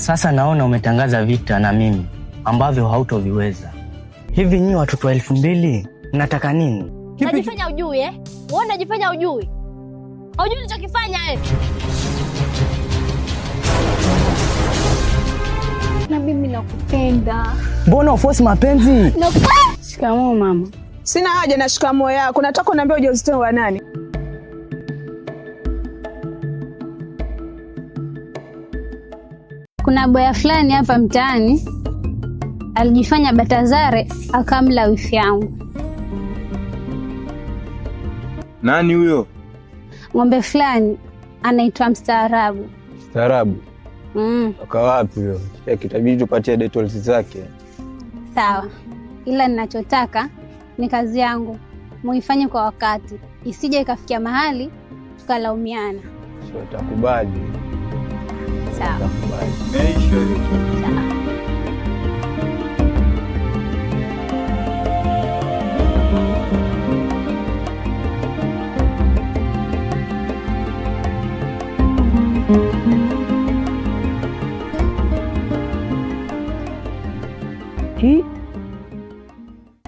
Sasa naona umetangaza vita na mimi ambavyo hautoviweza. Hivi nyinyi watoto wa 2000 mnataka nini? Unajifanya ujui eh? Wewe unajifanya ujui. Hujui ulichokifanya eh? Na mimi nakupenda. Mbona ufosi mapenzi? Nakupenda. Shikamoo mama. Sina haja na shikamoo yako. Nataka uniambie ujauzito wa nani? Kuna boya fulani hapa mtaani alijifanya Batazare akamla wifi yangu. Nani huyo? Ng'ombe fulani anaitwa Mstaarabu. Mstaarabu? Mm. Toka wapi huyo? Kitabidi tupatie details zake. Sawa, ila ninachotaka ni kazi yangu muifanye kwa wakati, isije ikafikia mahali tukalaumiana. Sio, takubali. Sawa. Takubali. Meisha hiyo. Sawa.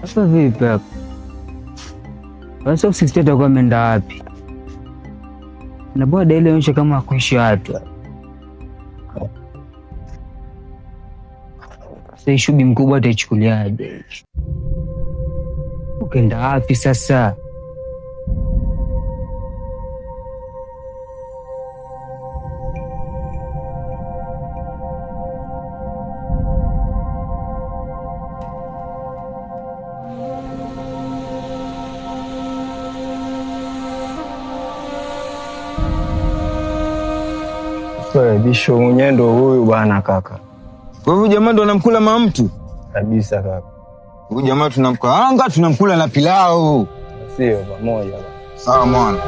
Sasa vipi hapa? Sasa usisi atakuwa ameenda wapi? Na bwana ile onyesha kama hakuishi watu. Sasa shughuli mkubwa ataichukuliaje? Ukaenda wapi sasa? Bisho mwenyewe ndo huyu bwana kaka. Kwa hivyo jamaa ndo anamkula mama mtu kabisa kaka. Huyu jamaa tunamkaanga, tunamkula na pilau. Sio pamoja. Sawa mwana.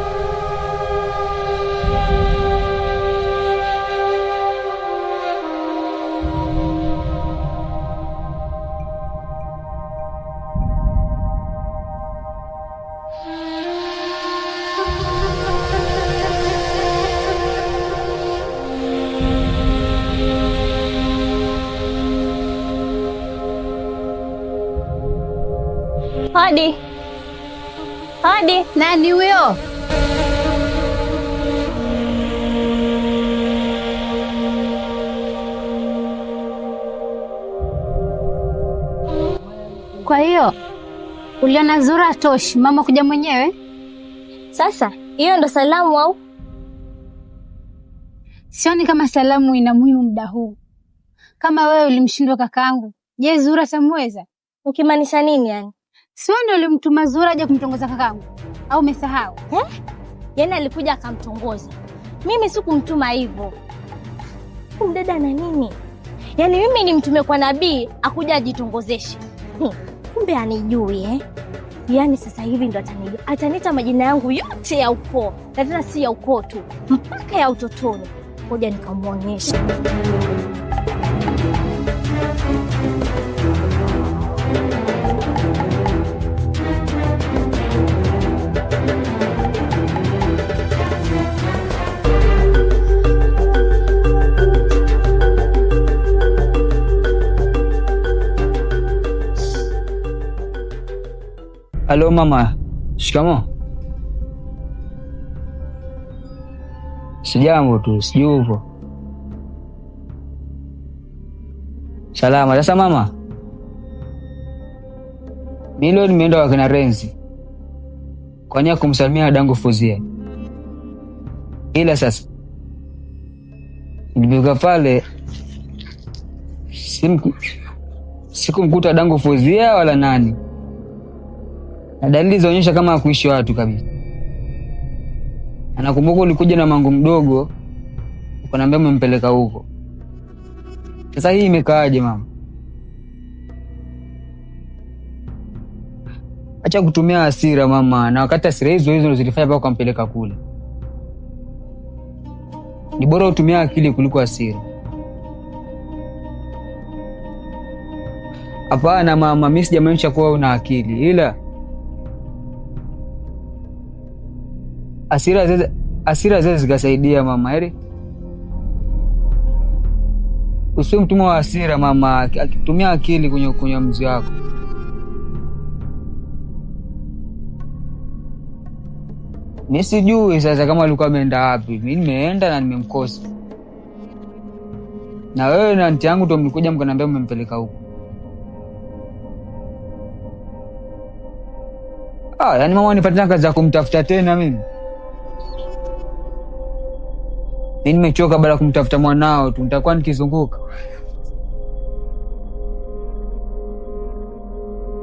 Hodi. Hodi. Nani huyo? Kwa hiyo uliona Zura toshi, mama kuja mwenyewe? Sasa hiyo ndo salamu au? Sioni kama salamu ina muhimu muda huu. Kama wewe ulimshindwa kakaangu, je, Zura tamweza? Ukimaanisha nini yani? Si wewe ndio ulimtuma Zura aje kumtongoza kakaangu au umesahau? Eh? Yaani alikuja akamtongoza. Mimi sikumtuma hivyo. Mdada na nini? Yaani mimi nimtume kwa nabii akuja ajitongozeshe. Kumbe anijui eh? Yaani sasa hivi ndo atanijua. Ataniita majina yangu yote ya ukoo. Na tena si ya ukoo tu, mpaka ya utotoni. Ngoja nikamwonyesha. Halo mama, shikamo. Sijambo tu, sijui upo salama. Sasa mama, mimi leo nimeenda kwa kina Renzi kwa nia kumsalimia dadangu Fuzia, ila sasa nilifika pale sikumkuta dadangu Fuzia wala nani, na dalili zaonyesha kama hakuishi watu kabisa. Anakumbuka ulikuja na mangu mdogo ukaniambia umempeleka huko. Sasa hii imekaaje mama? Acha kutumia hasira mama, na wakati hasira hizo hizo zilifanya mpaka ukampeleka kule. Ni bora utumia akili kuliko hasira. Hapana mama, mimi sijamaanisha kuwa una akili, ila hasira zile zikasaidia mama. Eri Usiwe mtumwa wa hasira mama, akitumia akili kwenye mzi wako. Ni sijui sasa kama alikuwa ameenda wapi. Mimi nimeenda na nimemkosa. Na wewe na anti yangu ndo mlikuja mkaniambia mmempeleka huko. Ah, yani mama nipatia kazi ya kumtafuta tena mimi. Mimi nimechoka baada ya kumtafuta mwanao tu, nitakuwa nikizunguka.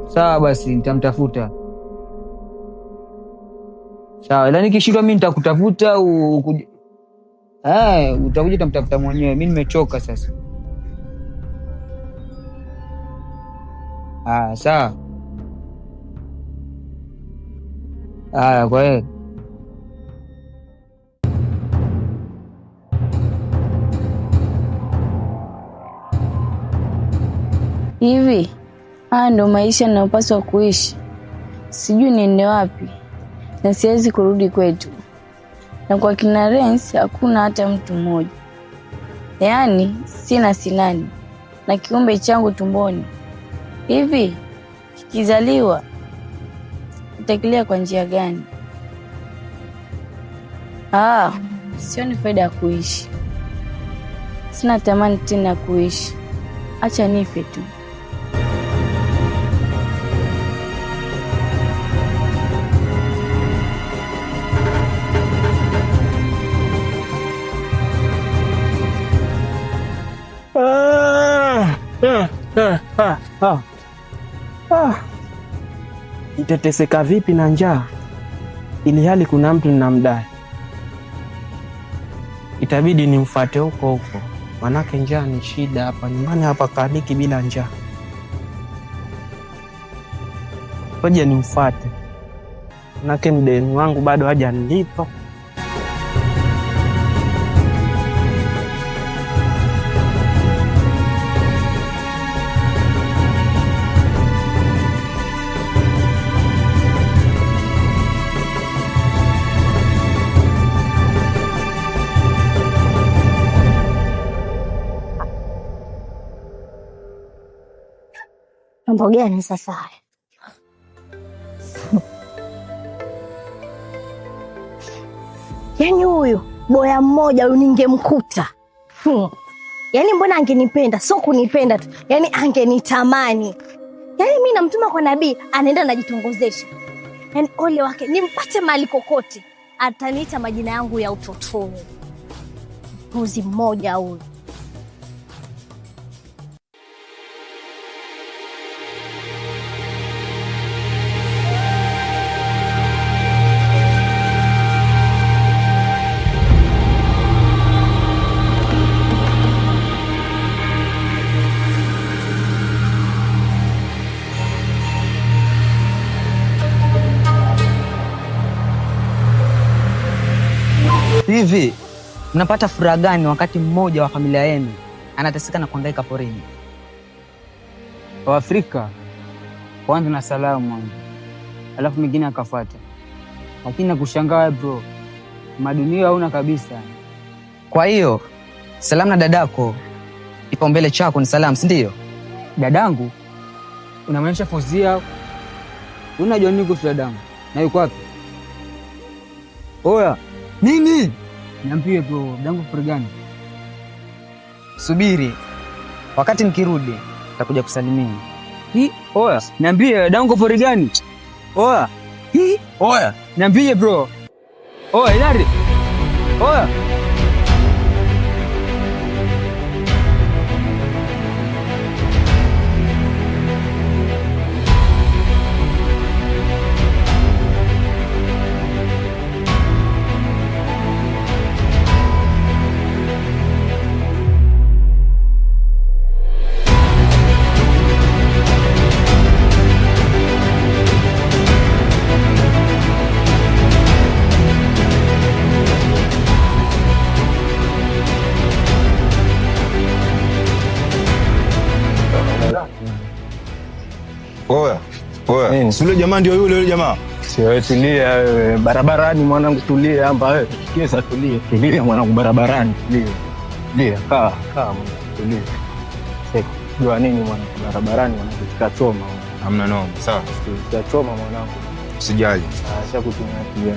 Sawa basi, nitamtafuta. Sawa, ila nikishindwa mimi nitakutafuta utakuja utamtafuta mwenyewe. Mimi nimechoka sasa. Ah, sawa. Haya, kwa heri. Hivi haya ndo maisha ninayopaswa kuishi? Sijui niende wapi na siwezi kurudi kwetu, na kwa kina Rens hakuna hata mtu mmoja. Yaani sina sinani na kiumbe changu tumboni. Hivi kikizaliwa nitakilia kwa njia gani? Ah, sioni faida ya kuishi. Sina tamani tena ya kuishi. Acha nife tu. Nitateseka vipi na njaa ili hali kuna mtu ninamdai? Itabidi nimfuate huko huko, manake njaa ni shida hapa nyumbani, hapa kaliki bila njaa. Ngoja nimfuate, manake mdeni wangu bado hajanilipa. Mambo gani sasa haya? Yaani huyu boya mmoja huyu ningemkuta. Yaani mbona angenipenda, sio kunipenda tu, yaani angenitamani. Yaani mi namtuma kwa Nabii, anaenda anajitongozesha. Yaani ole wake, nimpate mahali kokote, ataniita majina yangu ya utotoni. Mbuzi mmoja huyu. Hivi mnapata furaha gani wakati mmoja wa familia yenu anateseka na kuhangaika porini? Waafrika kwanza na salamu mwanzo, alafu mwingine akafuata. Lakini nakushangaa bro, madunia hauna kabisa. Kwa hiyo salamu na dadako kipaumbele chako ni salamu, si ndio? Dadangu unamaanisha Fozia? Unajua nini kuhusu dadangu? Na yuko wapi? Oya nini? Niambie bro, dadangu pori gani? Subiri, wakati nikirudi nitakuja kusalimia. Hi, oya, niambie dadangu pori gani? Oya. Hi, oya, niambie bro. Oya, Ilari. Oya. Oya, oya. Si yule jamaa ndio yule yule jamaa. Si wewe tulia wewe, barabarani mwanangu, tulia hapa wewe. Sikia sasa, tulia, tulia mwanangu, barabarani, tulia. Tulia, kaa, kaa mwanangu, tulia. Seko. Jua nini mwanangu, barabarani mwanangu, tukachoma. Hamna noma. Sawa. Tutachoma mwanangu. Usijali. Ah, shakutumia pia.